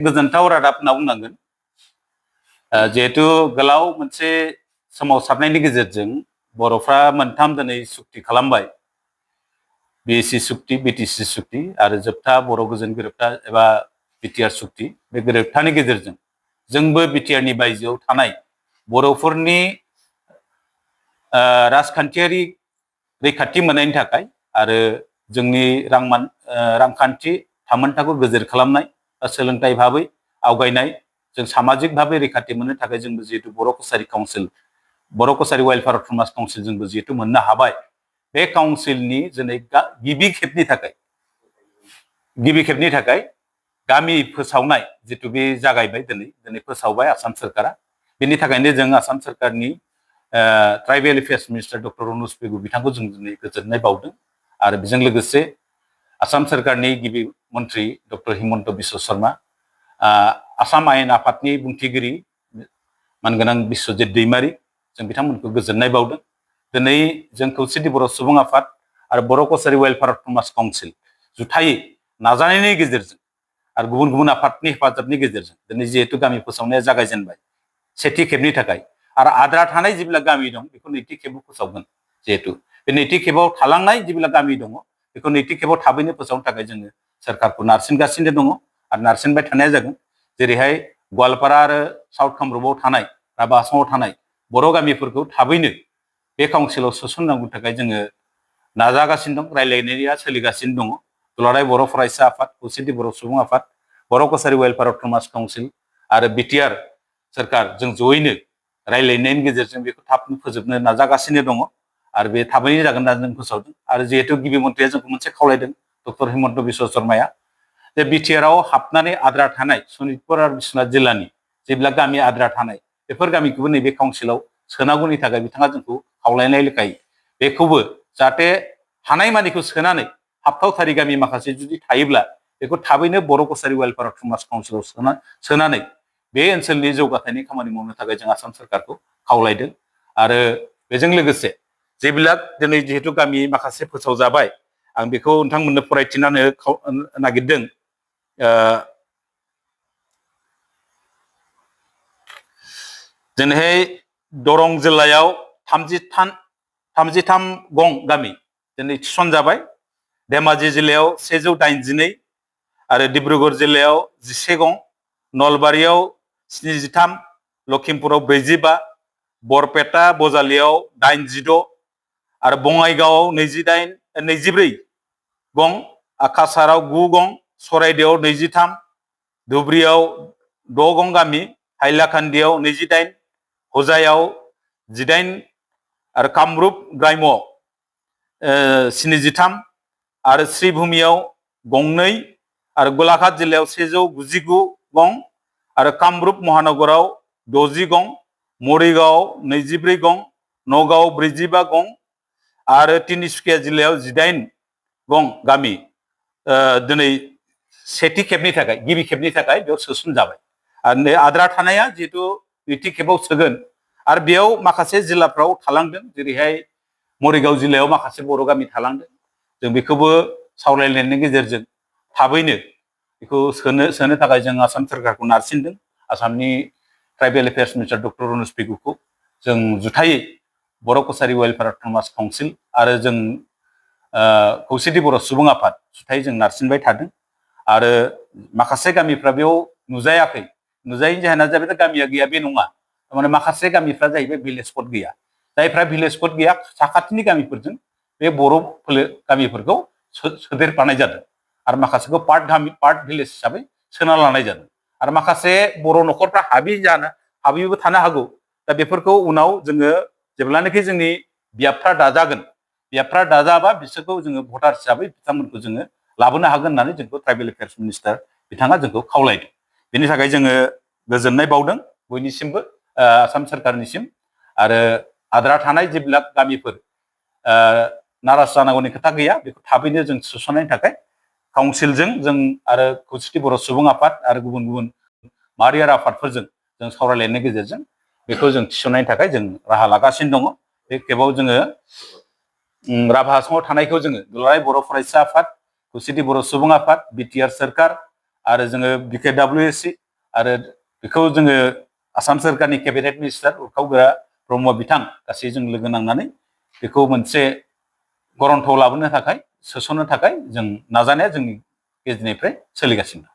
गोजोनथाव रादाब होनना बुंनांगोन जिहेतु गोलाव मोनसे सोमावसारनायनि गेजेरजों बर'फ्रा मोनथाम दिनै सुक्ति खालामबाय बिएसि सुक्ति बिटिसि सुक्ति आरो जोबथा बर' गोजोन गोरोबथा एबा बिटिआर सुक्ति बे गोरोबथानि गेजेरजों जोंबो बिटिआरनि बायजोआव थानाय बर'फोरनि राजखान्थियारि रैखाथि मोननायनि थाखाय आरो जोंनि रांखान्थि थामोनथाखौ गोजोर खालामनाय सोलोंथाइ भाबै आवगायनाय जों सामाजिक भाबै रैखाथि मोननो थाखाय जोंबो जिहेतु बर' कसारी काउन्सिल बर' कसारी वेलफेयार अट'नमास काउन्सिल जोंबो जिहेतु मोननो हाबाय बे काउन्सिलनि दिनै गिबि खेबनि थाखाय गामि फोसावनाय जितु बे जागायबाय दिनै फोसावबाय आसाम सरकारा बेनि थाखायनो जों आसाम सरकारनि ट्राइबेल एफेयार्स मिनिस्टार डक्टर अनुज पेगु बिथांखौ जों दिनै गोजोननाय बावदों आरो बेजों लोगोसे आसाम सरकारनि गिबि मन्त्रि डक्टर हिमन्त बिश्व शर्मा आसाम आयेन आफादनि बुंथिगिरि मानगोनां बिश्वजित दैमारि जों बिथांमोनखौ गोजोननाय बावदों दिनै जों खौसेथि बर' सुबुं आफाद आरो बर' कसारी वेलफेयार अट'नमास काउन्सिल जुथायै नाजानायनि गेजेरजों आरो गुबुन गुबुन आफादनि हेफाजाबनि गेजेरजों दिनै जिहेतु गामि फोसावनाया जागायजेनबाय सेथि खेबनि थाखाय आरो आद्रा थानाय जिबिला गामि दं बेखौ नैथि खेबाव फोसावगोन जिहेतु बे नैथि खेबाव थालांनाय जिबिला गामि दङ बेखौ नैथि खेबाव थाबैनो फोसावनो थाखाय जोङो सोरखारखौ नारसिनगासिनो दङ आरो नारसिनबाय थानाया जागोन जेरैहाय गवालपारा आरो साउथ कामरुपआव थानाय राभा आसामाव थानाय बर' गामिफोरखौ थाबैनो बे काउन्सिलाव सोसननांगौ थाखाय जोङो नाजागासिनो दं रायज्लायनाया सोलिगासिनो दङ दुलाराय बर' फरायसा आफाद खौसेथि बर' सुबुं आफाद बर' कसारी वेलफेयार अट'नमास काउन्सिल आरो बिटिआर सोरखार जों जयैनो रायज्लायनायनि गेजेरजों बेखौ थाबनो फोजोबनो नाजागासिनो दङ आरो बे थाबैनो जागोन होनना जों फोसावदों आरो जिहेतु गिबि मन्थ्रिया जोंखौ मोनसे खावलायदों डक्टर हिमन्त बिश्व शर्माया जे बिटिआरआव हाबनानै आद्रा थानाय सनितपुर आरो बिश्वनाथ जिल्लानि जेब्ला गामि आद्रा थानाय बेफोर गामिखौबो नैबे काउन्सिलाव सोनांगौनि थाखाय बिथाङा जोंखौ खावलायनाय लेखायै बेखौबो जाहाथे हानायमानिखौ सोनानै हाबथावथारि गामि माखासे जुदि थायोब्ला बेखौ थाबैनो बर' कसारी वेलफेयार अट'नमास काउन्सिलाव सोनानै बे ओनसोलनि जौगाथायनि खामानि मावनो थाखाय जों आसाम सरकारखौ खावलायदों आरो बेजों लोगोसे जेब्ला दिनै जिहेतु गामि माखासे फोसावजाबाय आं बेखौ नोंथांमोननो फरायथिनानो नागिरदों दिनैहाय दरं जिल्लायाव 33 गं गामि दिनै थिसनजाबाय धेमाजि जिल्लायाव 182 आरो डिब्रुगड़ जिल्लायाव 11 गं नलबारियाव 73 लखिमपुराव 45 बरपेटा बजालियाव 86 आरो बङाइगावआव 24 गं काछाराव 9 गं सराइदेआव 23 धुब्रियाव 6 गं गामि हाइलाकान्दियाव 28 हजायाव 18 आरो कामरुप ग्राम्यआव 73 आरो श्रीभूमियाव 2 आरो गलाघाट जिल्लायाव 199 गं आरो कामरुप महानगराव 60 गं मरिगांव 24 गं नगाव 45 गं आरो तिनिसुकिया जिल्लायाव 18 गं गामि दिनै सेथि खेबनि थाखाय गिबि खेबनि थाखाय बेयाव सोसनजाबाय आरो आद्रा थानाया जिहेतु नैथि खेबाव सोगोन आरो बेयाव माखासे जिल्लाफ्राव थालांदों जेरैहाय मरिगांव जिल्लायाव माखासे बर' गामि थालांदों जों बेखौबो सावरायलायनायनि गेजेरजों थाबैनो बेखौ सोनो थाखाय जों आसाम सरकारखौ नारसिनदों आसामनि ट्राइबेल एफेयार्स मिनिस्टार डक्टर अनुज पेगुखौ जों जुथायै बर' कसारी वेलफेयार अट'नमास काउन्सिल आरो जों खौसेथि बर' सुबुं आफाद जुथायै जों नारसिनबाय थादों आरो माखासे गामिफ्रा बेयाव नुजायैनि जाहोना जाबाय गामिया गैया बे नङा थारमाने माखासे गामिफ्रा जाहैबाय भिलेज कड गैया जायफ्रा भिलेज कड गैया साखाथिनि गामिफोरजों बे बर' गामिफोरखौ सोदेरफानाय जादों आरो माखासेखौ पार्ट भिलेज हिसाबै सोना लानाय जादों आरो माखासे बर' न'खरफ्रा हाबिबो थानो हागौ दा बेफोरखौ उनाव जोङो जेब्लानाखि जोंनि बियाबफ्रा दाजाबा बिसोरखौ जोङो भटार हिसाबै बिथांमोनखौ जोङो लाबोनो हागोन होननानै जोंखौ ट्राइबेल एफेयार्स मिनिस्टार बिथाङा जोंखौ खावलायदों बेनि थाखाय जोङो गोजोननाय बावदों बयनिसिमबो आसाम सरकारनिसिम आरो आद्रा थानाय जेब्ला गामिफोर नाराज जानांगौनि खोथा गैया बेखौ थाबैनो जों सोसननायनि थाखाय काउन्सिलजों जों आरो खौसेथि बर' सुबुं आफाद आरो गुबुन गुबुन माहारियारि आफादफोरजों जों सावरायलायनायनि गेजेरजों बेखौ जों थिसननायनि थाखाय जों राहा लागासिनो दङ बे खेबाव जोङो राभा आसामाव थानायखौ जोङो दुलाराय बर' फरायसा आफाद खौसेथि बर' सुबुं आफाद बिटिआर सोरखार आरो जोङो BKWSC आरो बेखौ जोङो आसाम सोरखारनि केबिनेट मिनिस्टार उरखावगोरा ब्रह्म बिथां गासै जों लोगो नांनानै बेखौ मोनसे गरन्थआव लाबोनो थाखाय सोसननो थाखाय जों नाजानाया जोंनि गेजेरनिफ्राय सोलिगासिनो दं।